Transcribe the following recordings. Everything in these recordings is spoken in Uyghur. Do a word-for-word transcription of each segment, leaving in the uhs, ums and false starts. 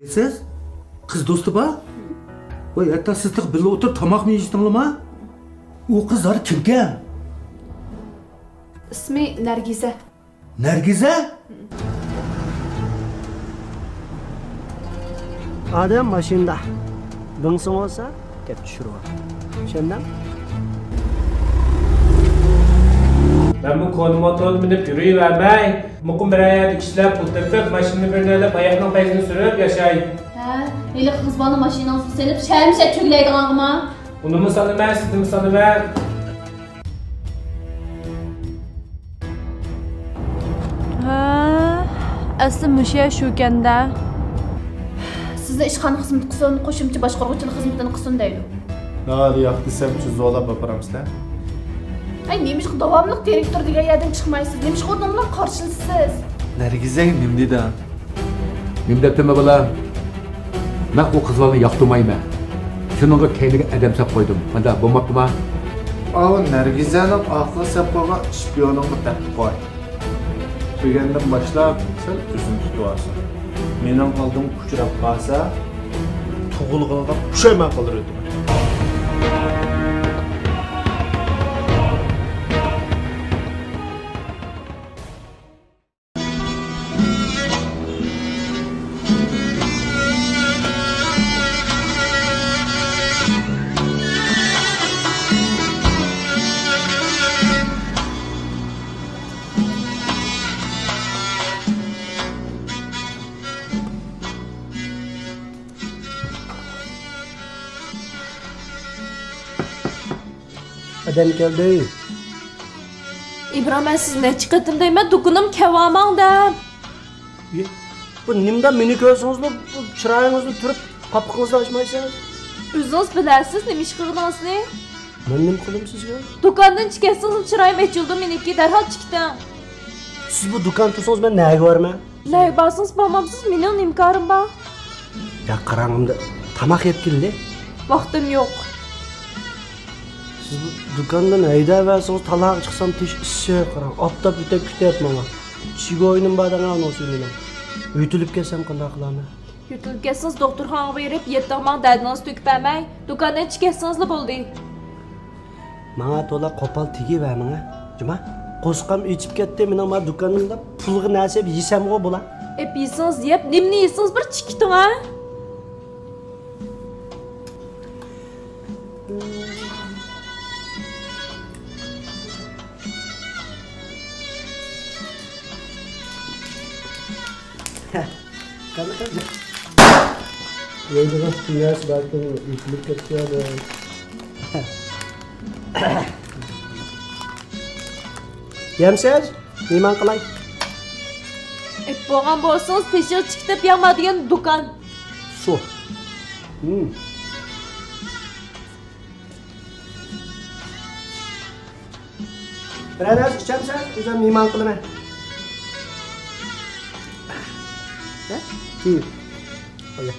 سىز قىز دوستى بار؟ ۋاي، ھەتتا سىز تېخى بىللە ئولتۇرۇپ تاماقمۇ يېيىشتىڭلىما؟ ئۇ قىز ھازىر كىمكەن؟ ئىسمى نەرگىزە. نەرگىزە؟ ئادەم ماشىنىدا. بىڭسىڭ بولسا، كەپ چۈشۈرۈۋال. چۈشەندىڭ؟ مەنمۇ كونا موتوردا مىنىپ يۈرۈۋەرمەي، مۇقىم بىرەر يەردە ئىشلەپ، پۇل تېپىپ، ماشىنا بىرنى ئېلىپ، ھاياتنىڭ پەيزىنى سۈرۈپ ياشاي. ھە، ھېلىقى قىز بالىنى ماشىنىڭىزغا سېلىپ، شەمشەر تۈگۈلەيدىغانغىما؟ ئۇنىمۇ سالىمەن، سىزنىمۇ سالىمەن. ھە، ئەسلى مۇشۇ يەر شۇكەن-دە. سىزنى ئىشخانا خىزمىتى قىلسۇن، قوشۇمچە باشقۇرغۇچىلىق خىزمىتىنى قىلسۇن دەيدۇ. ناھايىتى ياق دېسەمچۇ، زورلاپ ئاپىرامسىلەر؟ ئەي، نېمىشقا داۋاملىق دىرېكتور دېگەن يەردىن چىقمايسىز؟ نېمىشقا ئۇنىڭ بىلەن قارشىلىشىسىز؟ نەرگىزەڭ نېمە دېدى؟ نېمە دەپتىمەن بالا؟ مەن ئۇ قىزلارنى ياقتۇرمايمەن. شۇنىڭغا كەينىگە ئادەم سەپ قويدۇم. مانداق بولماپتىما؟ ئاۋۇ نەرگىزەنىڭ ئاقىلى سەپ قويغان شپىيونۇڭغا دەپ قوي. بۈگۈندىن باشلاپ سەن ئۆزۈڭنى تۇتۇۋالسۇن. مېنىڭ ئالدىمغا ئۇچراپ قالسا، تۇغۇلغىنىغا پۇشايمان قىلدۇرۇۋېتىمەن. ئادەم كەلدى. ئىبراھىم، مەن سىزگە نەچچە قېتىم دەيمەن، دۇكىنىمغا كېلىۋالماڭ دەپ. ئى، بۇ نېمىدا مېنى كۆرسىڭىزلا، بۇ چىرايىڭىزنى تۈرۈپ، قاپىقىڭىزنى ئاچمايسىز؟ ئۆزىڭىز بىلەرسىز نېمە ئىش قىلغىنىڭىزنى. مەن نېمە قىلدىم سىزگە؟ دۇكاندىن چىقىپ كەتسىڭىز، چىرايىم ئېچىلىدۇ مېنىڭكى، دەرھال چىقىپ كېتىڭ. سىز بۇ دۇكاندا تۇرسىڭىز، مەن نەگە بارىمەن؟ نەگە بارسىڭىز بارمامسىز، مېنىڭ نېمە كارىم بار؟ يا قاراڭ، ئەمدى تاماق يەپ كېلىلى. ۋاقتىم يوق. سىز بۇ دۇكاندىن ھەيدەۋەرسىڭىز، تالاغا چىقسام تېشى ئىسسىق، قاراڭ، ئاپتاپ يېتەپ كېتەتتى ماڭا. چىگوينىم بار دەڭ، ئۇنىڭ سۈيىنى. يۆتىلىپ كەتسەم قانداق قىلارمەن؟ يۆتىلىپ كەتسىڭىز، دوختۇرخانىغا بېرىپ، يەتتىڭ ماڭ دەردىڭىزنى تۆكۈپ بەرمەي، دۇكاندىن چىقىپ كەتسىڭىزلا بولدى. ماڭا تولا قوپال تېگىۋەرمىڭە، جۇما. قورسىقىم ئېچىپ كەتتى، مېنىڭ مانا دۇكانىمدا پۇلغا نەرسە يېسەمغۇ بولا. ئەپ يېسىڭىز يەپ، نېمىنى يېسىڭىز بىر چىقىپ كېتىڭ ھە. قېنى، قېنى. يەيدىغان پۈتۈن نەرسە بەلكىم ئېتىلىپ كەتكەن. يەمسىز؟ مېھمان قىلاي. ئېيتىپ بولغان بولسىڭىز، تېشىغا چىقىتىپ ياڭما دېگەن دۇكان. سۇ. ھىم. بىرەر نەرسە ئىچەمسەن؟ ئۆزۈم مېھمان قىلىمەن. ھە؟ ھىم. قويە.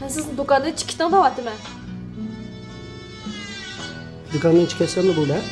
مەن سىزنى دۇكاندىن چىقىتىڭ دەۋاتىمەن. دۇكاندىن چىقىۋەتسەملا بولدى ھە؟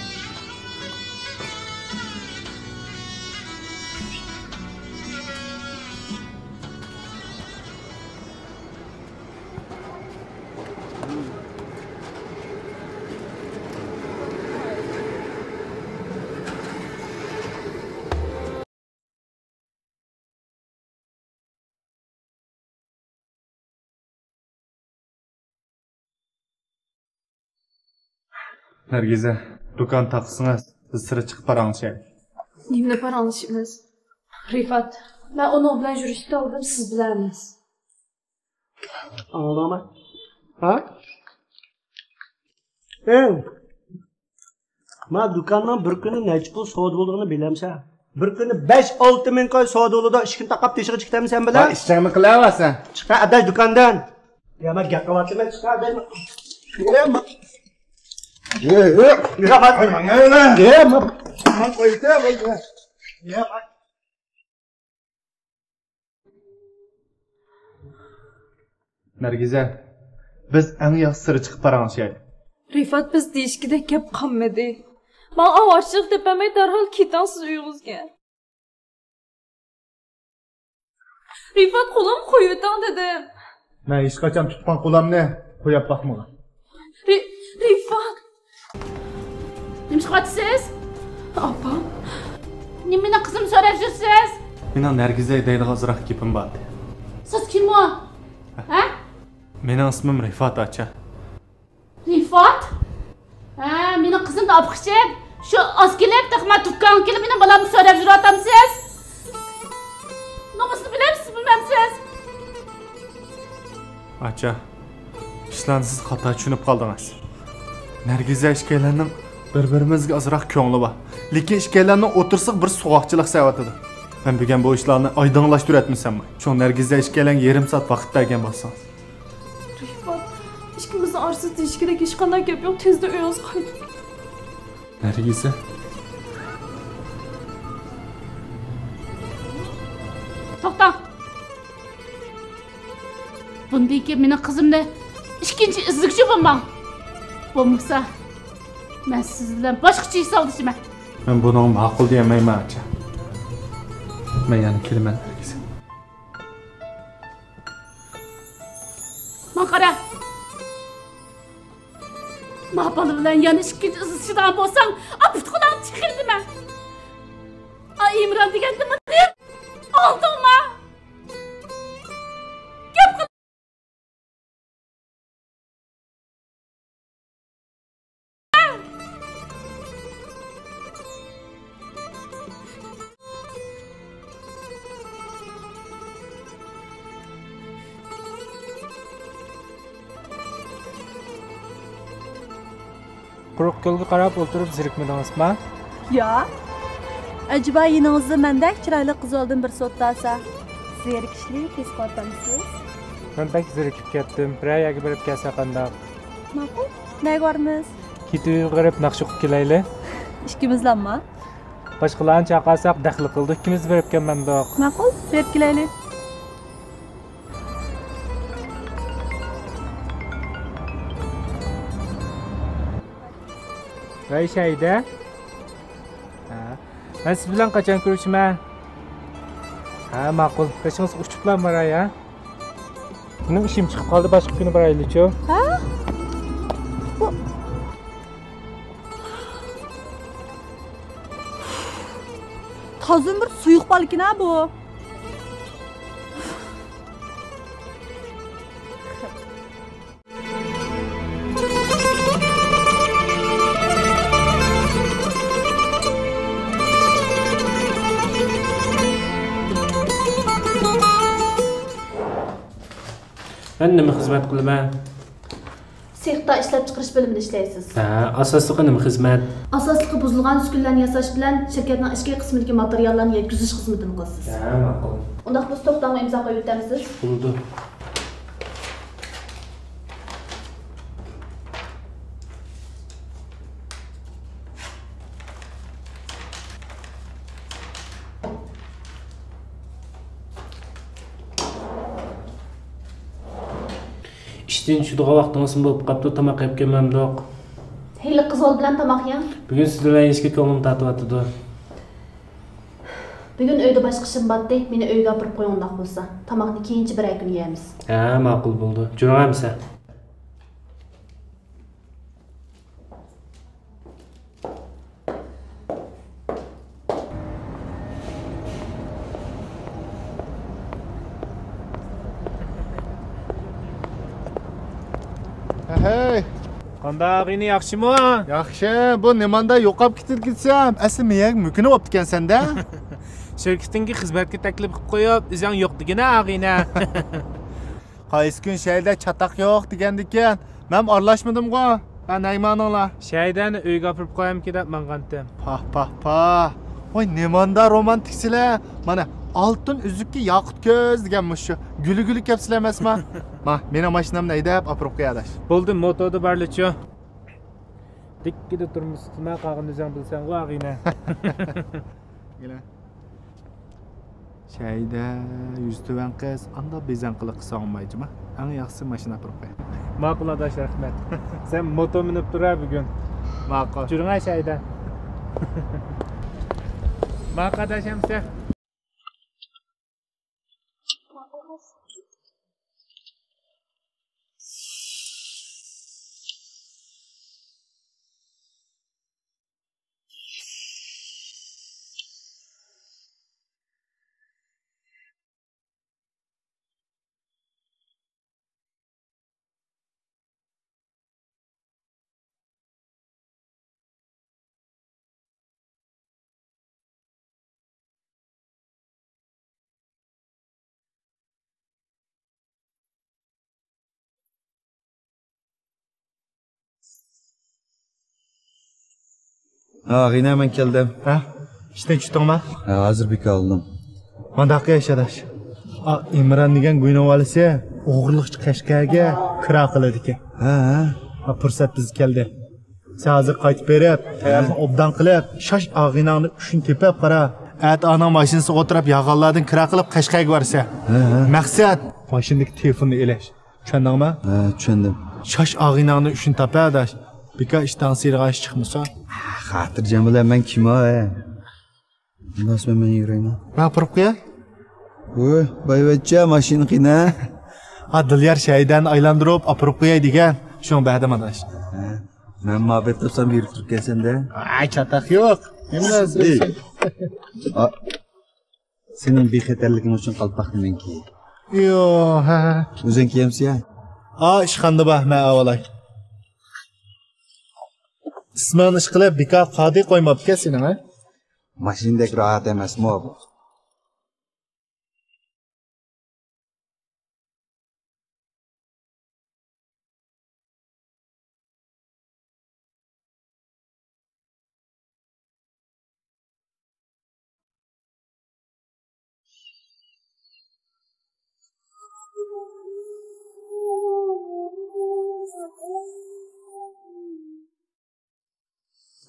نەرگىزە، دۇكان تاقىسىڭىز، بىز سىرتقا چىقىپ پاراڭلىشايلى. نېمىنى پاراڭلىشىمىز؟ رىفات، مەن ئۇنىڭ بىلەن يۈرۈشتە ئالدىم، سىز بىلەن ئەمەس. ئاڭلىدىڭما؟ ھە؟ ئېڭ، ما دۇكاننىڭ بىر كۈنى نەچچە پۇل سودا بولىدىغىنىنى بىلەمسەن؟ بىر كۈنى بەش ئالتە مىڭ كوي سودا بولىدۇ، ئىشىكنى تاقاپ تېشىغا چىقىتەمسەن بىلە؟ ۋاي، ئىشىڭنى قىلىۋەرسەن. چىقە ئاداش دۇكاندىن. يا، مەن گەپ قىلىۋاتىمەن، چىقە ئاداش. يا، ما-، يا، ما-، يا، ما-، يا، ما-، نەرگىزە، بىز ئەڭ ياخشى سىرتقا چىقىپ پاراڭلىشايلى. رىفات بىز دېيىشكىدەك گەپ قالمىدى. ماڭا ئاۋارىچىلىق دەپ بەرمەي، دەرھال كېتىڭ سىز ئۆيىڭىزگە. رىفات، قولۇمنى قويۇۋېتىڭ دېدىم. مەن ھېچقاچان تۇتقان قولامنى قويۇپ باقمىغان. رى-، رىفات! نېمە قىلىۋاتىسىز؟ ئاپام. نېمە مېنىڭ قىزىمنى سۆرەپ يۈرسىز؟ مېنىڭ نەرگىزە دەيدىغان ئازراق گېپىم بار ئىدى. سىز كىم ئۇ؟ ھە؟ مېنىڭ ئىسمىم رىفات، ئاچا. رىفات؟ ھە، مېنىڭ قىزىمنى ئاپقىچە شۇ ئاز كېلىپ، تېخىمۇ دۇكانغا كېلىپ، مېنىڭ بالامنى سۆرەپ يۈرۈۋاتامسىز؟ نومۇسنى بىلەمسىز، بىلمەمسىز؟ ئاچا، ئىشلارنى سىز خاتا چۈشىنىپ قالدىڭىز. نەرگىزە ئىككىيلەننىڭ بىر-بىرىمىزگە ئازراق كۆڭلى بار. لېكىن ئىككىيلەننىڭ ئوتتۇرىسىغا بىر سوغۇقچىلىق سېلىۋاتىدۇ. مەن بۈگۈن بۇ ئىشلارنى ئايدىڭلاشتۇرۇۋەتمىسەممۇ، شۇڭا نەرگىزە ئىككىيلەنگە يېرىم سائەت ۋاقىت بەرگەن بولسىڭىز. رىفات، ئىككىمىزنىڭ ئارىسىدا دېيىشكىدەك ھېچقانداق گەپ يوق، تېزدىن ئۆيىڭىزگە قايتىڭ. نەرگىزە. توختاڭ! بۇندىن كېيىن مېنىڭ قىزىمنى ئىككىنچى ئىزدىگۈچى بولماڭ. بولمىسا، مەن سىز بىلەن باشقىچە ھېسابلىشىمەن. مەن بۇنىڭغا ماقۇل دېيەلمەيمەن، ئاچا. مەن يەنە كېلىمەن، نەرگىزە. ماڭا قارا! ما بالا بىلەن يەنە ئىككىنچى ئىزدىشىدىغان بولساڭ، ئا پۇت-قولۇڭنى چىقىرىمەن. ئا ئىمران دېگەندىمۇ دېدىم، ئالدىڭما؟ گەپ قىل. قۇرۇق كۆلگە قاراپ ئولتۇرۇپ زېرىكمىدىڭىزما؟ ياق. ئەجەبا يېنىڭىزدا مەندەك چىرايلىق قىز ئالدىن بىرسى ئولتۇرسا، زېرىكىشنى ھېس قىلىۋاتامسىز؟ مەن بەك زېرىكىپ كەتتىم. بىرەر يەرگە بېرىپ كەلسە قانداق؟ ماقۇل. نەگە بارىمىز؟ كېتىۋېرىپ ناخشا ئوقۇپ كېلەيلى. ئىككىمىزلامما؟ باشقىلارنى چاقىرساق دەخلى قىلىدۇ، ئىككىمىز بېرىپ كەلمەمدۇق؟ ماقۇل، بېرىپ كېلەيلى. ۋەي شەيدە. ھە. مەن سىز بىلەن قاچان كۆرۈشىمەن؟ ھە، ماقۇل. بېشىڭىز ئۇچۇپلا باراي، ھە؟ مېنىڭ ئىشىم چىقىپ قالدى، باشقا كۈنى بارايلىچۇ. ھە؟ بۇ تازىمۇ بىر سۇيۇق بالىكەن ھە بۇ. مەن نېمە خىزمەت قىلىمەن؟ سېختا ئىشلەپچىقىرىش بۆلۈمىدە ئىشلەيسىز. ھە، ئاساسلىقى نېمە خىزمەت؟ ئاساسلىقى بۇزۇلغان ئۈسكۈنىلەرنى ياساش بىلەن شىركەتنىڭ ئىچكى قىسمىدىكى ماتېرىياللارنى يەتكۈزۈش خىزمىتىنى قىلىسىز. ھە، ماقۇل. ئۇنداق بولسا توختامغا ئىمزا قويۇۋېتەمسىز؟ بولىدۇ. ئىشتىن چۈشىدىغان ۋاقتىڭىزمۇ بولۇپ قاپتۇ، تاماق يەپ كەلمەمدۇق؟ ھېلىقى قىز بالا بىلەن تاماق يەڭ. بۈگۈن سىز بىلەن يېيىشكە كۆڭلۈم تارتىۋاتىدۇ. بۈگۈن ئۆيدە باشقا ئىشىم باتتى، مېنى ئۆيگە ئاپىرىپ قويۇڭ ئۇنداق بولسا. تاماقنى كېيىنچە بىرەر كۈنى يەرمىز. ھە، ماقۇل بولىدۇ. جۈرۈڭ ئەمىسە. ھەي! قانداق ئىنى، ياخشىمۇ؟ ياخشى، بۇ نېماندا يوقاپ كېتىدىكەنسەن؟ ئەسلى مېيەگە مۆكۈنۈپ بوپتىكەنسەن-دە. شىركىتىڭگە خىزمەتكە تەكلىپ قىلىپ قويۇپ، ئۆزۈڭ يوق دېگىنە ئاغىنە. قايسى كۈن شەھەردە چاتاق يوق دېگەندىكىن، مەن ئارىلاشمىدىمغۇ. ھە، نەگە ماڭدىڭلار؟ شەھەردىنى ئۆيگە ئاپىرىپ قويامكى دەپ ماڭغانتىم. پاھ، پاھ، پاھ. ۋاي، نېماندا رومانتىكسىلەر. مانا، ئالتۇن ئۈزۈككە ياقۇت كۆز دېگەن مۇشۇ. گۈلى گۈلى كەپسىلەر ئەمەسما؟ ما، مېنىڭ ماشىنامنى ھەيدەپ ئاپىرىپ قوي، ئاداش. بولدى، موتوردا بارلىچۇ. دىككىدە تۇرمۇسۇما قالغىنى ئۆزۈڭ بىلسەڭغۇ، ئاغىنە. شەيدە، يۈزى تۆۋەن قىز، ئاندا بېزەڭ قىلىق قىلساڭ بولمايدۇ جۇما. ئەڭ ياخشىسى ماشىنا ئاپىرىپ قوي. ماقۇل ئاداش، رەھمەت. سەن موتور مىنىپ تۇر ھە بۈگۈن. ماقۇل. جۈرۈڭ ھە شەيدە. ماقۇل ئاداش ئەمىسە. ھا، ئاغىنە، مەن كەلدىم. ھە؟ ئىشتىن چۈشتۈڭما؟ ھە، ھازىر بىكار ئالدىم. مانداق ياش ئاداش. ئا، ئىمران دېگەن گۇينىڭ بالىسى ئوغرىلىقچە قەشقەرگە كىرا قىلىدىكەن. ھە، ھە. ھا، پۇرسەت بىزگە كەلدى. سەن ھازىر قايتىپ بېرىپ، تەييارلىقنى ئوبدان قىلىپ، شاش ئاغىنەڭنى ئۈچىنى تېپىپ قارا. ئەتە ئاناڭ ماشىنىسىغا ئولتۇرۇپ، ياغانلاردىن كىرا قىلىپ قەشقەرگە بارىسەن. ھە، ھە. مەقسەت، ماشىنىدىكى تېلېفوننى ئېلىش. چۈشەندىڭمۇ؟ ھە، چۈشەندىم. شاش ئاغىنەڭنى ئۈچىنى تاپە، ئاداش. بىكار ئىشتان سىيرىغان ئىش چىقمىسۇن. خاتىرجەم بولە، مەن كىم ئاي؟ ئۇنداق مەن يۈرەيمەن. مەن ئاپىرىپ قوياي. ۋوي، بايۋەچچە ماشىنا قىنا. ھا، دىليار شەھىدەنى ئايلاندۇرۇپ ئاپىرىپ قوياي دېگەن. شۇڭا بەردىم، ئاداش. ھە، مەن مۇھەببەت قىلسام بېرىپ تۇرۇپكەنسەن-دە. ئاي، چاتاق يوق. نېمە ئەي. ئا، سېنىڭ بىخەتەرلىكىڭ ئۈچۈن قالپاقنى مەن كىيەي. يو، ھە، ھە. ئۆزۈڭ كىيەمسە يا؟ ئا، ئىشخانىدا بار، مەن ئاۋالاي. ئىسمىڭنى ئىشقىلىپ بىكار قادى قويماپتىكەن سېنىڭ، ھە؟ ماشىنىدەك راھەت ئەمەسمۇ بۇ؟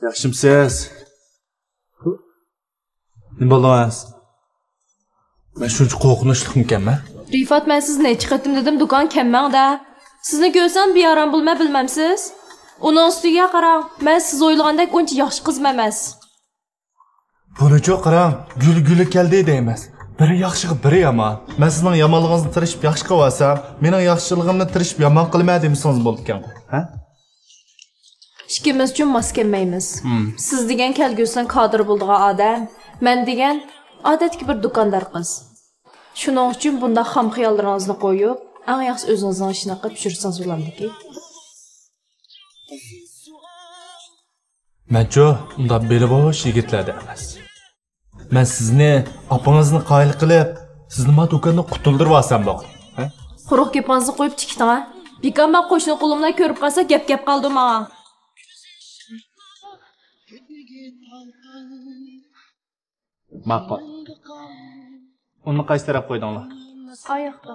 ياخشىمسىز؟ نېمە بولدىڭىز؟ مەن شۇنچە قورقۇنچلۇقمىكەنمەن؟ رىفات، مەن سىزگە نەچچە قېتىم دېدىم، دۇكان كەلمەڭ دە. سىزنى كۆرسەم بىئارام بولىمەن، بىلمەمسىز؟ ئۇنىڭ ئۈستىگە قاراڭ، مەن سىز ئويلىغاندەك ئۇنچە ياخشى قىز ئەمەس. بۇنىچۇ قاراڭ، گۈل گۈلى كەلدى دەيمىز. بىرى ياخشىغا بىرى يامان. مەن سىزنىڭ يامانلىقىڭىزنى تىرىشىپ ياخشى قىلىۋالسام، مېنىڭ ياخشىلىقىمنى تىرىشىپ يامان قىلىمەن دېمىسىڭىز بولىدىكەنغۇ، ھە؟ ئىككىمىزچۇ ماس كەلمەيمىز. ھىم. سىز دېگەن كەلگۈسىنىڭ كادىرى بولىدىغان ئادەم، مەن دېگەن ئادەتتىكى بىر دۇكاندار قىز. شۇنىڭ ئۈچۈن بۇنداق خام خىياللىرىڭىزنى قويۇپ، ئەڭ ياخشى ئۆزىڭىزنىڭ ئىشىنى قىلىپ يۈرسىڭىز بولامدىكىن. مەنچۇ ئۇنداق بېلى بوش يىگىتلەردىن ئەمەس. مەن سىزنى، ئاپىڭىزنى قايىل قىلىپ، سىزنى ما دۇكاندىن قۇتۇلدۇرۇۋالسام بولغان. ھە؟ قۇرۇق گېپىڭىزنى قويۇپ چىقىڭ، ھە؟ بىكار ما قوشنا قولۇم بىلەن كۆرۈپ قالسا گەپ گەپ قالىدۇ ماڭا. ماقۇل. ئۇنى قايسى تەرەپ قويدۇڭلار؟ ئاياقتا.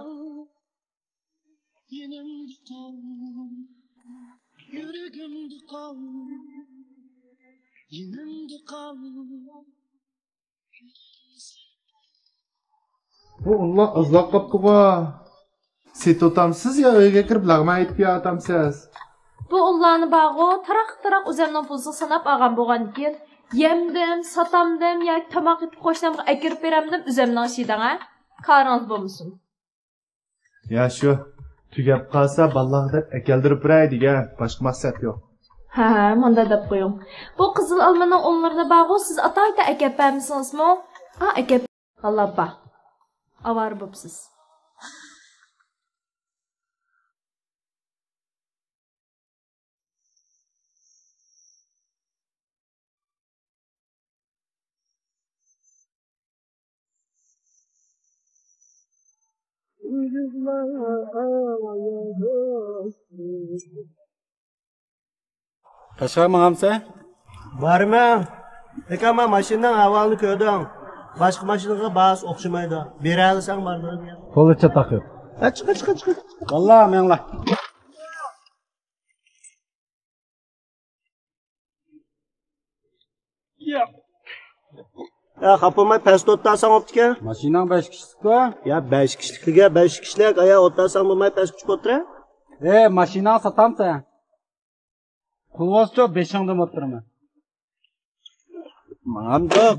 بۇ ئۇللار ئازلاپ قاپتىغۇ. سېتىۋاتامسىز يا ئۆيگە كىرىپ لەغمەن ئېيتىپ ياتامسىز؟ بۇ ئۇللارنى بارغۇ، تاراق-تاراق ئۆزەمنىڭ پۇلىسىغا ساناپ ئالغان بولغاندىكىن، يەمدىم، ساتامدىم ياكى تاماق ئېتىپ قوشنامغا ئەكىرىپ بېرەمدىم، ئۆزەمنىڭ ئىشى دەڭە. كارىڭىز بولمىسۇن. يا شۇ، تۈگەپ قالسا بالىلارغا دەپ ئەكەلدۈرۈپ بېرەي دېگەن، باشقا مەقسەت يوق. ھە، مۇنداق دەپ قويۇڭ. بۇ قىزىل ئالمىنىڭ ئۇنلىرىنى بارغۇ، سىز ئاتايتا ئەكەپ بەرمىسىڭىزمۇ؟ ھا، ئەكەپ. غاللا ئاپا. ئاۋارە بوپسىز. قەشقەر ماڭامسەن؟ بارىمەن. لېكىن مەن ماشىنىنىڭ ئەھۋالىنى كۆردۈڭ. باشقا ماشىنىغا باھاسى ئوخشىمايدۇ. بېرەلىسەڭ بارمەن. پۇلى چاتاق يوق. ھە، چىقە، چىقە، چىقە. ۋاللا مەڭلا. يا، خاپا بولماي پەستە ئولتۇرساڭ بوپتىكەن. ماشىناڭ بەش كىشىلىككۇ؟ يا، بەش كىشىلىكلىكى، بەش كىشىلىك. ئايا، ئولتۇرساڭ بولماي پەستە چۈشۈپ ئولتۇرە. ئە، ماشىناڭ ساتامسەن؟ قۇلۋاسچۇ بېشىڭدىن ئولتۇرىمەن. ماڭامدۇق.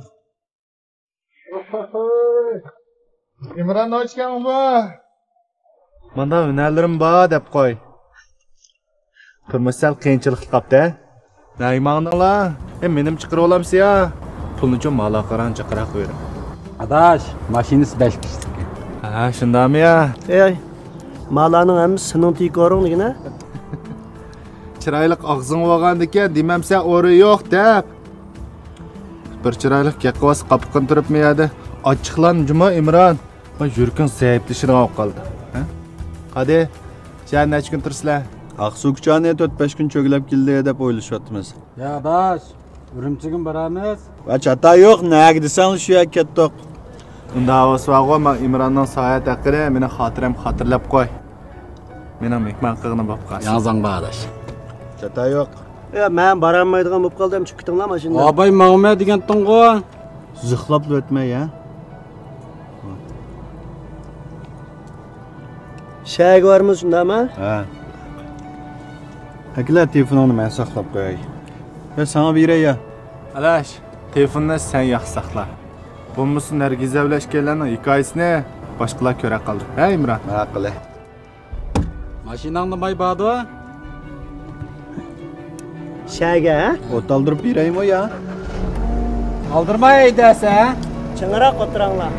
ئىمران نوچكەڭ بۇ. مانا ھۈنەرلىرىم بار دەپ قوي. تۇرمۇش سەل قىيىنچىلىقتا قاپتۇ. نەگە ماڭدىڭلار؟ ئە، مېنىمۇ چىقىرىۋالامسىز يا؟ پۇلنىچۇ مالا قاراڭ جىقراق بېرىڭ. ئاداش، ماشىنىسى بەش كىشىلىك. ھە، شۇنداقمۇ يا؟ ئەي، مالانىڭ ھەممىسى سېنىڭ تىكورۇڭ دېگىنە. چىرايلىق ئاغزىڭ بولغاندىكەن دېمەمسە ئورۇن يوق دەپ. بىر چىرايلىق گەپ قىلىۋاتسا قاپىقىنى تۈرۈپمۇ يەردە. ئاچچىقلان جۇمۇ ئىمران. ۋاي، يۈرىكىڭ زەئىپلىشىدىغان بولۇپ قالدى. ھە؟ قادى، شەھەردە نەچچە كۈن تۇرىسىلەر؟ ئاقسۇ كۇچانى تۆت بەش كۈن چۆگىلەپ كېلىدۇ دەپ ئويلىشىۋاتىمىز. يا ئاداش، ئۈرۈمچىگىمۇ بارامىز. ۋە چاتا يوق، نەگە دېسەڭ شۇ يەرگە كەتتۇق. ئۇنداق بولسا بارغۇ، ماڭا ئىمراننىڭ ساياھەت ھەققىنى مېنىڭ خاتىرەمگە خاتىرىلەپ قوي. مېنىڭ مېھمان قىلغىنىم بولۇپ قالسۇن. ياڭزاڭ بار ئاداش. چاتا يوق. يا، مەن بارالمايدىغان بولۇپ قالدىم، چىقىپ كېتىڭلار ماشىنىدىن. ئاباي ماڭىمەن دېگەنتىڭغۇ. زىخلاپلا ئۆتمەي ھە. شەھەرگە بارىمىز، شۇنداقمۇ؟ ھە. ئەكېلە، تېلېفونۇڭنى مەن ساقلاپ قوياي. يا، ساڭا بېرەي يا. ئاداش، تېلېفوننى سەن ياخشى ساقلا. بولمىسا نەرگىزە بىلەن ئىككىيلەننىڭ ھېكايىسىنى باشقىلار كۆرە قالدى. ھە، ئىمران؟ ماقۇل. ماشىناڭدا ماي باردۇ؟ شەگە، ھە؟ ئوت ئالدۇرۇپ بېرەيمۇ يا؟ ئالدۇرماي ھەيدەسە. چىڭراق ئولتۇراڭلار.